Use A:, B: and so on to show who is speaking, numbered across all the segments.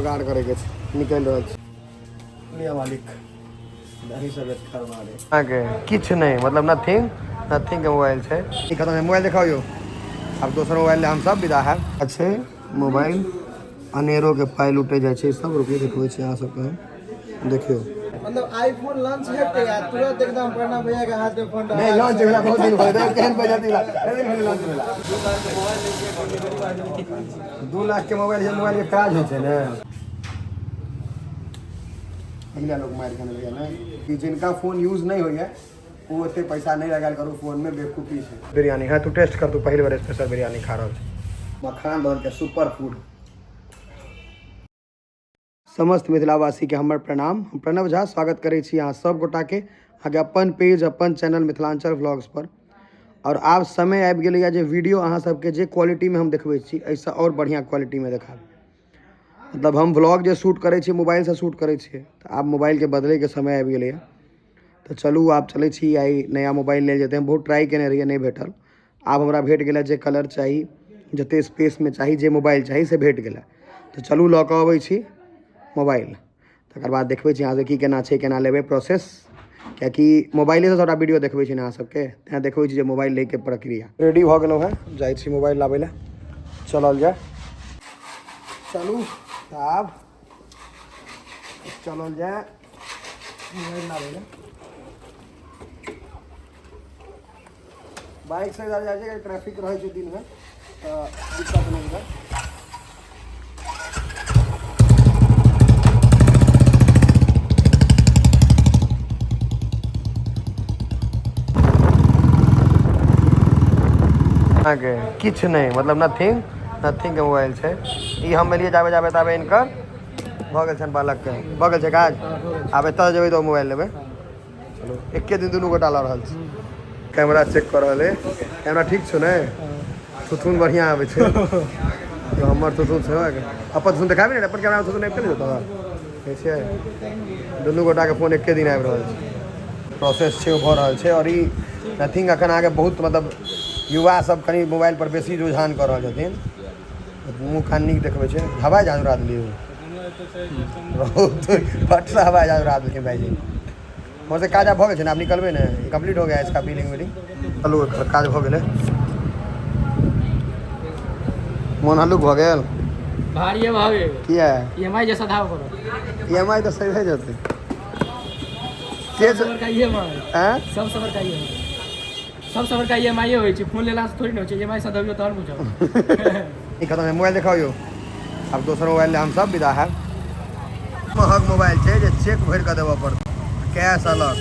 A: जोगाड़ करैके छै, निकलि रहल छी। लिअ मालिक, दही सब खरबा रे अहाँके किछु नहि, मतलब नथिंग नथिंग के मोबाइल छै। ई खतम है मोबाइल, देखाउ यौ। आब दोसर मोबाइल ले हमसब विदा हैब। छै मोबाइल, अनेरो के पाइ लुटै जाइ छै सब। रुकू, देखबै छी अहाँ सबके हम, देखियौ।
B: मतलब आईफोन लॉन्च हेतै आ तुरंत एकदम प्रणव भैया के हाथ में फोन।
A: नहि, लॉन्च भेला बहुत दिन भऽ गेल। केहन बेइज्जती भेला? कते दिन भेलै लॉन्च भेला? 2 लाख के मोबाइल छै, मोबाइल के काज होइ छै ने। अगिला लोग मारि खाने लगैया ने कि जिनका फोन यूज नहि होइया ओ ओते पैसा नहि लगायल करू फोनमे, बेवकूफी छै। बिरयानी है, तू टेस्ट कर। तू पहिल बेर स्पेशल बिरयानी खा रहल छै। मखान दहल के सुपर फूड। समस्त मिथिलावासीके हमर प्रणाम। हम प्रणव झा स्वागत करै छी अहाँ सब गोटाके अहाँके अपन पेज, अपन चैनल मिथिलाञ्चल व्लॉग्स पर। आओर आब समय आबि गेलैए जे वीडियो अहाँ सबके जे क्वालिटीमे हम देखबै छी, एहिसँ आओर बढ़िआँ क्वालिटीमे देखाबी। मतलब हम व्लॉग जे शूट करै छी, मोबाइलसँ शूट करै छियै, तऽ आब मोबाइलके बदलैके समय आबि गेलैए। तऽ चलू, आब चलै छी। आइ नया मोबाइल लेल जेतै। हम बहुत ट्राइ केने रहियै, नहि भेटल। आब हमरा भेट गेलै जे कलर चाही, जते स्पेसमे चाही, जे मोबाइल चाही से भेट गेलै। तऽ चलू, लऽ कऽ अबै छी मोबाइल, तकर बाद देखबै छी अहाँके की केना छै, केना लेबै प्रोसेस। कियाकि मोबाइलेसँ सबटा वीडियो देखबै छी ने अहाँ सबके, तेँ देखबै छी जे मोबाइल लैके प्रक्रिया। रेडी भऽ गेलहुँ हेँ, जाइ छी मोबाइल लाबै लए। चलल जाय। चलू, तऽ आब चलल जाय मोबाइल लाबै लए। बाइक से जाइ छै, ट्रैफिक रहै छै दिनमे तऽ दिक्कत नहि भेल। अहाँके किछु नहि, मतलब नथिंग नथिंग के मोबाइल छै। ई हम एलियै जाबे जाबे ताबे हिनकर भऽ गेल छनि, बालकके भऽ गेल छै काज। आब एतऽ जेबै तऽ मोबाइल लेबै। चलू, एके दिन दुनू गोटा लऽ रहल छी। कैमरा चेक कऽ रहल है। कैमरा ठीक छौ ने? थुथुन बढ़िआँ आबै छै। तो हमर थुथुन सेहो अपन थुथुन देखाबी ने। अपन कैमरा थुथुन आबि गेल तोहर? ठीक छै। दुनू गोटाके फोन एके दिन आबि रहल छै। प्रोसेस छै, ओ भऽ रहल छै। आओर ई नथिंग एखन अहाँके बहुत, मतलब युवा सब कनि मोबाइल पर बेसी रुझान कऽ रहल छथिन। मुँह कान नीक देखबै छै। हवाई जहाज उड़ा देलियै, बहुत फटसँ हवाई जहाज उड़ा देलखिन भाईजी। हमर से काज आब भऽ गेल छै ने, आब निकलबै ने। कंप्लीट हो गया इसका बिलिंग विलिंग। चलू, एकर काज भऽ गेलै। मोन हल्लुक भऽ गेल।
C: भारी भावे।
A: किया?
C: ईएमआई जैसा धाव करो।
A: ईएमआई तऽ सही भए जेतै के?
C: सबसे बड़का ईएमआई।
A: आँय?
C: सबसे बड़का ईएमआई, सबसे बड़का ईएमआई होइ छै। फोन लेला से थोड़ी ने होइ छै, ईएमआई से दबियो तहन बुझब।
A: ई खतम है मोबाइल, देखाउ यौ। आब दोसर मोबाइल ले हमसब विदा हैब। महग मोबाइल छै जे चेक भरि कऽ देबऽ पड़तै, कैश अलग।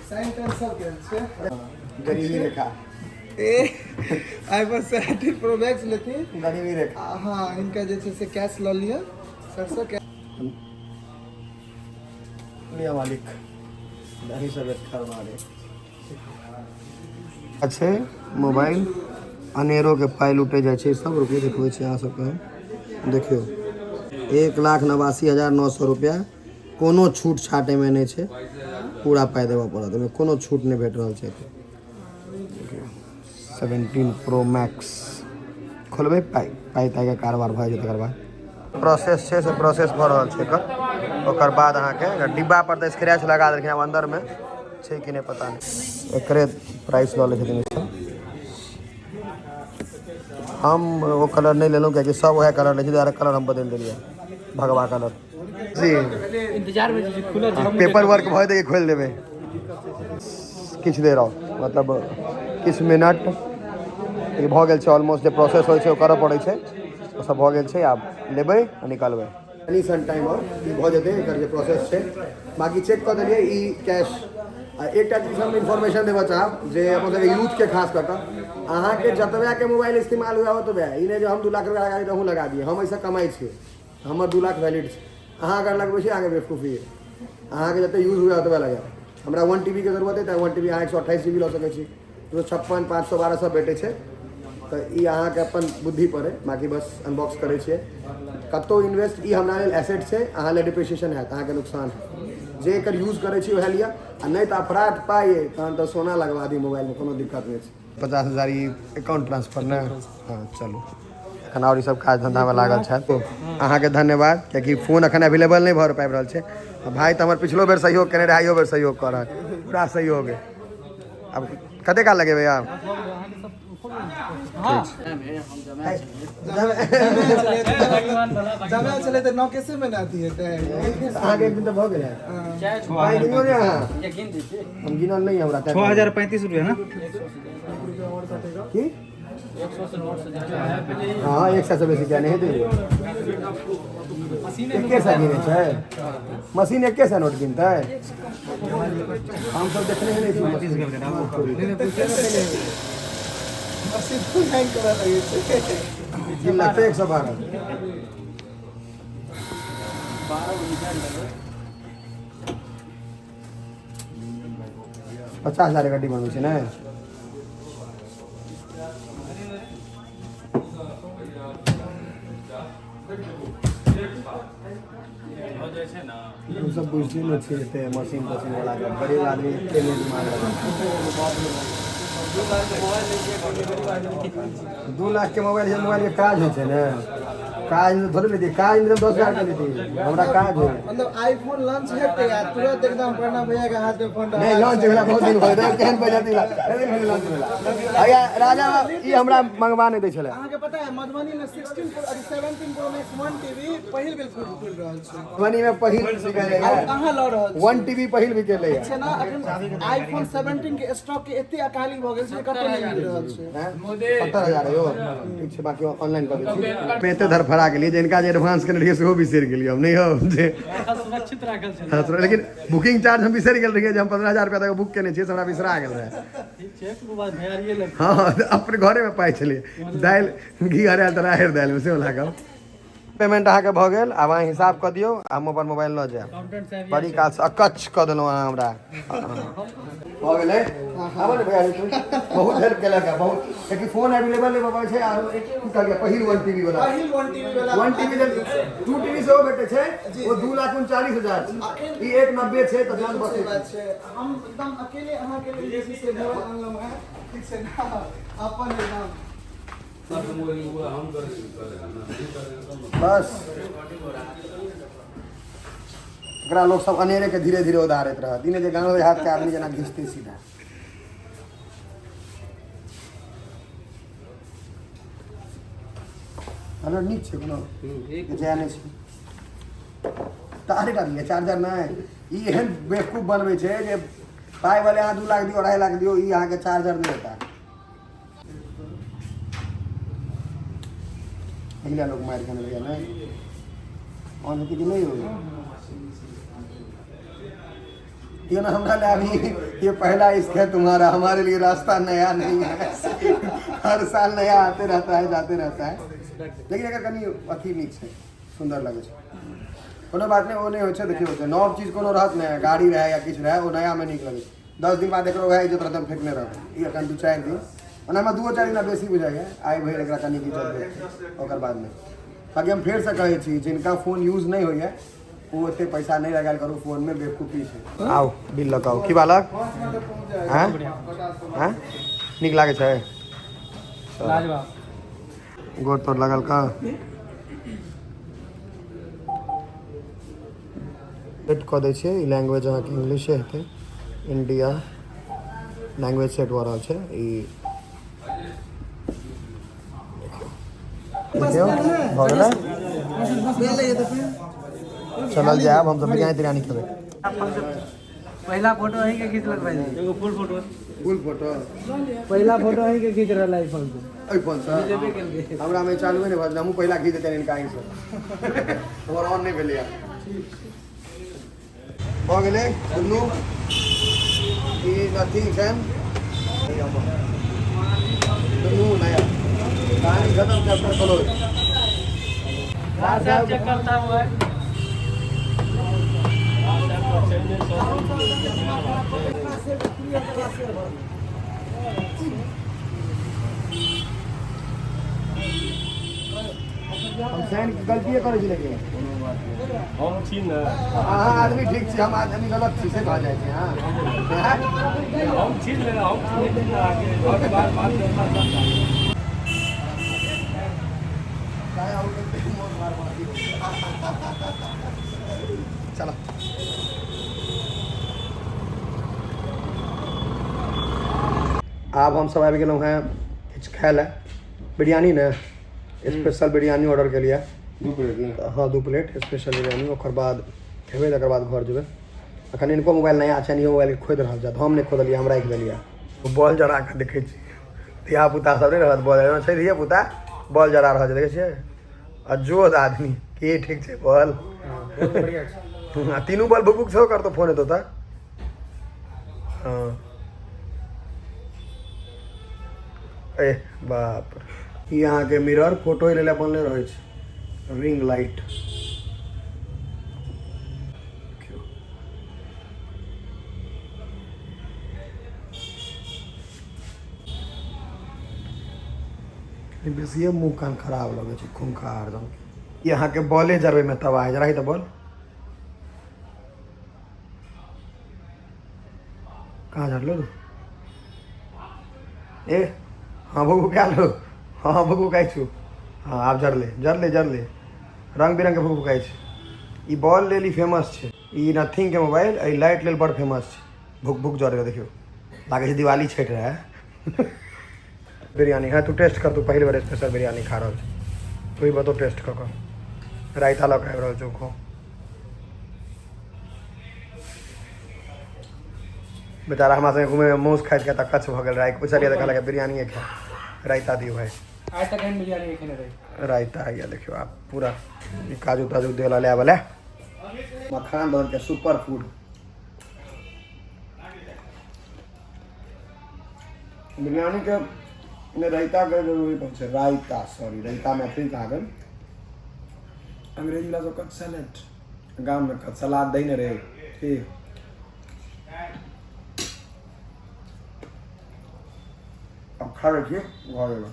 B: साइन ताइन सब गेल छै।
A: गरीबी रेखा।
B: ए आईफोन 17 प्रो मैक्स लेथिन।
A: गरीबी रेखा।
B: हँ, हिनका जे छै से कैश लऽ लिअ सरसँ।
A: लिअ मालिक, दही सब खरबा रे छै मोबाइल, अनेरो के पाइ लुटै जाइ छै सब। रुकू, देखबै छी अहाँ सबके हम, देखियौ। 1,89,900 रुपैआ। कोनो छूट छाट एहिमे नहि छै, पूरा पाइ देबऽ पड़त। एहिमे कोनो छूट नहि भेट रहल छै। 17 प्रो मैक्स खोलबै, पाइ पाइ ताइके कारोबार भऽ जेतै। तकर बाद प्रोसेस छै से प्रोसेस भऽ रहल छै एकर। ओकर बाद अहाँके डिब्बा पर तऽ स्क्रैच लगा देलखिन, आब अन्दरमे छै कि नहि पता नहि। एकरे प्राइस लऽ लै छथिन ईसब। हम ओ कलर नहि लेलहुँ, कियाकि सब वएह कलर लै छै, दुआरे कलर हम बदलि देलियै, भगवा कलर जी।
C: इंतजार में छी, खुलल छै।
A: पेपर वर्क भऽ जेतै, खोलि देबै। किछु देर आओर, मतलब किछु मिनट। ई भऽ गेल छै ऑलमोस्ट। जे प्रोसेस होइ छै ओ करऽ पड़ै छै, ओ सब भऽ गेल छै। आब लेबै आ निकालबै। कनि सन टाइम आओर, ई भऽ जेतै एकर जे प्रोसेस छै। बाँकी चेक कऽ देलियै ई कैश। आ एकटा चीज हम इन्फॉर्मेशन देबऽ चाहब जे अपन सबके यूथके खास कऽ कऽ, अहाँके जतबेके मोबाइल इस्तेमाल हुए ओतबे। ई नहि जे हम 2 लाख रुपया लगा दी तऽ अहूँ लगा दियै। हम एहिसँ कमाइ छियै, हमर 2 लाख वैलिड छै। अहाँ अगर लगबै छी, अहाँके बेवकूफी अइ। अहाँके जते यूज हुए ओतबे लगायब। हमरा 1 टीबीके जरूरत अइ तऽ 1 टीबी। अहाँ 128 जीबी लऽ सकै छी, 256, 512 सब भेटै छै। तऽ ई अहाँके अपन बुद्धि पर अइ। बाँकी बस अनबॉक्स करै छियै। कतहु इन्वेस्ट, ई हमरा लेल एसेट छै, अहाँ लेल डिप्रिसिएशन हैत, अहाँके नुकसान हैत। जे एकर यूज करै छी उएह लिअ, आ नहि तऽ अपराध पाइ अइ तहन तऽ सोना लगवा दी मोबाइलमे, कोनो दिक्कत नहि छै। 50,000 ई अकाउंट ट्रांसफर ने। हँ चलू, एखन आओर ई सब काज धन्धामे लागल छथि। अहाँके धन्यवाद, कियाकि फोन एखन अवेलेबल नहि भऽ पाबि रहल छै। भाइ तऽ हमर पिछलो बेर सहयोग केने रहै, आइयो बेर सहयोग कऽ रहल, पूरा सहयोग अइ। आब कते काल लगेबै आब?
B: जमा छलै तऽ नौकेसे मे ने अथी हेतै।
A: अहाँके एक दिन तऽ भऽ गेल है। पाइ गिनियौ ने अहाँ, हम गिनल नहि हमरा।
D: 6035 रुपया ना।
A: की? हँ, 100 से बेसी किया नहि हेतै? एके सए गिनै छै मशीन, एके सए नोट गिनतै। हमसब देखने ही नहि छी मशीन।
B: मशीन हैंग करऽ लगै छै।
A: गिन लगतै 112। 50,000 गड्डी बनबै छै ने। हमसब बुझते नहि छियै एते मशीन तशीन वाला के, गरीब आदमी एते नहि दिमाग लगा। 2 लाख के मोबाइल छै, मोबाइल के काज होइ छै ने, काज में थोड़े लेतियै, काज में 10,000 के लेतियै, हमरा काज है।
B: मतलब आईफोन लॉन्च हेतै आ तुरंत एकदम प्रणव भैया के हाथ में फोन।
A: नहीं, लॉन्च भेला बहुत दिन भऽ गेल। केहन बजती ला दिन भेलै लॉन्च भेला। भैया राजा ई हमरा मंगवा नहि दै छलै।
B: अहाँके पता है, मधुबनी में 16 प्रो अथी 17 प्रो मैक्स 1 टीबी पहिल बेर खुल खुल रहल छै।
A: मधुबनी में पहिल बिकेलै।
B: आ अहाँ लऽ रहल छी।
A: 1 टीबी पहिल बिकेलै।
B: छै ना, अखन आईफोन 17 के स्टॉक के एते अकाली भऽ गेल छै जे कतौ नहि मिल रहल छै।
A: 70,000 यौ, ठीक छै, बाकी ऑनलाइन कऽ दै छी। एते धरफड़ा गेलियै जे हिनका जे एडवांस केने रहियै सेहो बिसरि गेलियै हम। नहि यौ जे
C: सुरक्षित राखल छै।
A: हाँ, लेकिन बुकिंग चार्ज हम बिसरि गेल रहियै जे हम 15,000 रुपया तक बुक केने छियै, से हमरा बिसरा गेल रहै।
C: ठीक छै, कोनो बात भैयारिये लग।
A: हँ, तऽ अपने घरेमे पाइ छलै, दालि घी हरायल तऽ राहरि दालिमे सेहो लागल। पेमेंट अहाँके भऽ गेल, आब अहाँ हिसाब कऽ दियौ, हम अपन मोबाइल लऽ जायब।
C: अकाउंटेंट साहब।
A: बड़ी काल से अकच्छ कऽ देलहुँ अहाँ हमरा। भऽ गेलै, आबऽ ने भैया। बहुत हेल्प केलक है, बहुत, कियाकि फोन अवेलेबल नहि भऽ पाबै छै। आर की कहलियै, पहिल 1 टीबी वाला।
B: पहिल 1 टीबी वाला।
A: 1 टीबी, 2 टीबी सेहो भेटै छै, ओ 2,39,000 छै, ई 1.90 छै, तऽ जान
B: सही
A: बचै।
B: बात छै, हम एकदम अकेले अहाँके लेल जे छै से मोबाइल अनलहुँ हेँ, ठीक छै ने, अपन एकदम।
A: बस एकरा लोक सब अनेरे के धीरे धीरे उधारैत रहत। ई नहि जे गाँव देहात के आदमी जेना घिचतै सीधा। हेलो, नीक छै, कोनो जाय नहि छै। तारे का दिए चार्जर नहि, ई एहन बेवकूफ बनबै छै जे पाइ वाले अहाँ 2 लाख दियौ, 2.5 लाख दियौ, ई अहाँके चार्जर नहि देता। अगिला लोक मारि खाने भैया नहि ऑन हेतै कि नहि हो। ये ना हमरा ले अभी ये पहला इश्क है तुम्हारा, हमारे लिए रास्ता नया नहीं है, हर साल नया आते रहता है, जाते रहता है। लेकिन एकर कनि अथी नीक छै, सुन्दर लगै छै। कोनो बात नहि, ओ नहि होइ छै। देखियौ, छै नव चीज कोनो रहत ने, गाड़ी रहै या किछु रहै, ओ नयामे नीक लगै छै। 10 दिन बाद एकरो वएह इज्जत रहत, हम फेकने रहब। ई एखन 2-4 दिन, ओना हमरा 2-4 दिन बेसी बुझाइए, आइ भरि एकरा कनि इज्जत भेटतै, ओकर बाद नहि। बाकी हम फेरसँ कहै छी, जिनका फोन यूज नहि होइए ओ ओते पैसा नहि लगायल करू फोनमे, बेवकूफी छै। आउ, बिल लऽ कऽ आउ। की बालक, हँ हँ, नीक लागै छै?
C: लाजवाब।
A: गोड़ तोड़ लगल का सेट कऽ दै छियै। ई लैंग्वेज अहाँके इंग्लिशे हेतै, इंडिया लैंग्वेज सेट भऽ रहल छै। ई देखियौ, भऽ गेलै। चलल जायब हम सब बिरयानी तिरयानी खेबै।
D: पहिला फोटो अहीं के खींचलक भाईजी।
C: एगो फुल फोटो।
A: फुल फोटो।
D: पहिला फोटो अहीं के खींच रहल आईफोन से।
A: एहि फोनसँ हमरा मे चालुए नहि भऽ गेल। हमहूँ पहिला खींच देतै हिनका आँखिसँ, हमर ऑन नहि भेलैए। भऽ गेलै दुनू। ई अथी छनि, ई हमर। दुनू नया, कहानी खत्म, चैप्टर क्लोज।
C: साहब चेक करता हुआ है।
A: हम साइन गलतिए करै छी लेकिन।
E: हम छी ने।
A: अहाँ आदमी ठीक छी, हम आदमी गलत छी से कहल जाइ छै। हाँ
E: हम छी ने, हम छी ने अहाँके घर बार बात व्यवस्था सब चाही।
A: चलो आब हम सब आबि गेलहुँ हेँ किछु खाय लए, बिरयानी ने स्पेशल बिरयानी ऑर्डर केलियै।
E: 2 प्लेट ने?
A: हाँ 2 प्लेट स्पेशल बिरयानी। ओकर बाद खेबै, तकर बाद घर जेबै। अखन इनको मोबाइल नया छनि, इहो मोबाइल खोदि रहल छथि। हम नहि खोदलियै, हम राखि देलियै। बॉल जरा कऽ देखै छी, धियापुता सब नहि रहत बॉल छै, धियापुता बॉल जरा रहल छै, देखै छियै? अजोध आदमी की ठीक छै बॉल। आ तीनू बॉल भुक भुक सेहो करतौ, फोन एतौ तऽ। हाँ ए बाप रे, ई अहाँके मिरर फोटो लेल बनले रहै छै, रिंग लाइट। बेसिए मुँह कान खराब लगै छै, खूंखार एकदम। ई अहाँके बॉले जरबैमे तबाह है, जराही तऽ बॉल कहाँ जरलो? ए हाँ भूख भुका लो, हाँ भूख भुकाइ छु। हाँ आब जरले जरले जरले, रंग बिरंग के भूख भुकाइ छै। ई बॉल लेल ई फेमस छै, ई नथिंग के मोबाइल ई लाइट लेल बड़ फेमस छै। भूख भूख जरले, देखियौ लागै छै दिवाली छठि रहै। बिरयानी हाँ तू टेस्ट कर, तू पहिल बेर स्पेशल बिरयानी खा रहल छी, तू ही बतो टेस्ट कऽ कऽ। रायता लऽ कऽ आबि रहल छौ खो बेचारा। हमरा संगे घूमे में मौस खाइत खाइत अकच्छ भऽ गेल रहै, पुछलियै तऽ कहलक बिरयानिए खा, रायता दियौ भाइ।
C: आइ तक एहन बिरयानी खेने रही।
A: रायता हैया देखियौ आब पूरा ई काजू ताजू देल ले बला मखान दऽ के सुपर फूड। बिरयानी के में रायता के जरूरी पड़ै छै, रायता सॉरी रायता मैथिली कहाँ गेल, अंग्रेजी वाला सब कहत सैलेड, गाम में कहत सलाद दही ने रे। ठीक अब खा लै छी, घर जेबै।